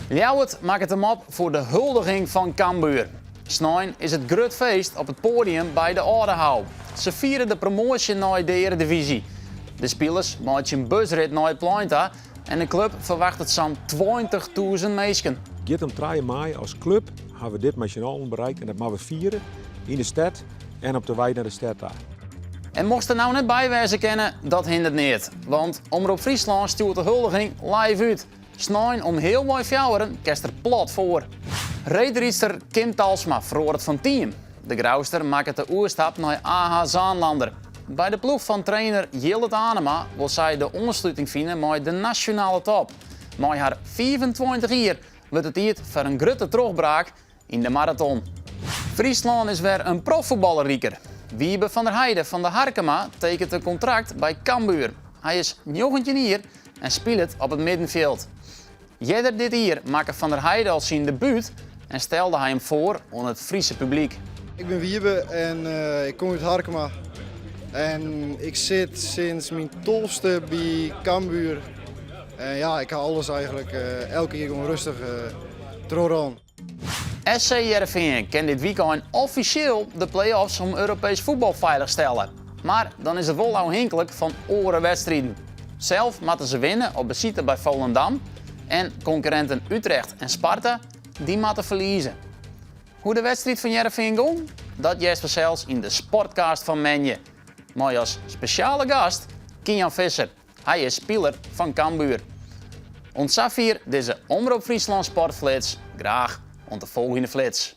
Ljouwert makket him op foar de huldiging fan Cambuur. Snein is it grut feest op it poadium by de Aldehou. Se fiere de promoasje nei de earedivyzje. De spilers meitsje in busrit nei it plein ta en de klup ferwachtet sa'n 20.000 minsken. Giet om 3 maaie. As klup hawwe we dit mei syn allen bereikt en dat moatte we fiere yn de stêd en op de wei nei de stêd ta. En mochtst der no net by wêze kinne, dat hindert neat. Want Omrop Fryslân stjoert de huldiging live út. Snein om healwei fjouweren kinst der plat foar. Reedrydster Kim Talsma feroaret fan team. De Grouster makket de oerstap nei AH Zaanlander. By de ploech fan trainer Jillert Anema wol sy de oansluting fine mei de nasjonale top. Mei har 25 jier wurdt it tiid foar in grutte trochbraak yn de maraton. Fryslân is wer in proffuotballer riker. Wiebe van der Heide fan de Harkema tekent in kontrakt by Cambuur. Hy is 19 jier en spilet op it middenfjild. Earder dit jier makke Van der Heide al syn debút en stelde hy him foar oan it Fryske publyk. Ik bin Wiebe en ik kom út Harkema. En ik sit sinds myn 12ste by Cambuur. En ja, ik ha alles eigentlik elke jier gewoan rêstich trochrûn. SC Hearrenfean kin dit wykein offisjeel de play-offs om Europeesk fuotbal feilich stelle. Mar dan is it wol ôfhinklik fan oare wedstriden. Sels moatte se winne op besite by Volendam en konkurrinten Utrecht en Sparta dy moatte ferlieze. Hoe't de wedstriid fan Hearrenfean gong? Dat hearst fansels yn de Sportcast fan moandei. Mei as spesjale gast Kian Visser. Hy is spiler fan Cambuur. Oant safier dizze Omrop Fryslân Sportflits. Graach oant de folgjende flits.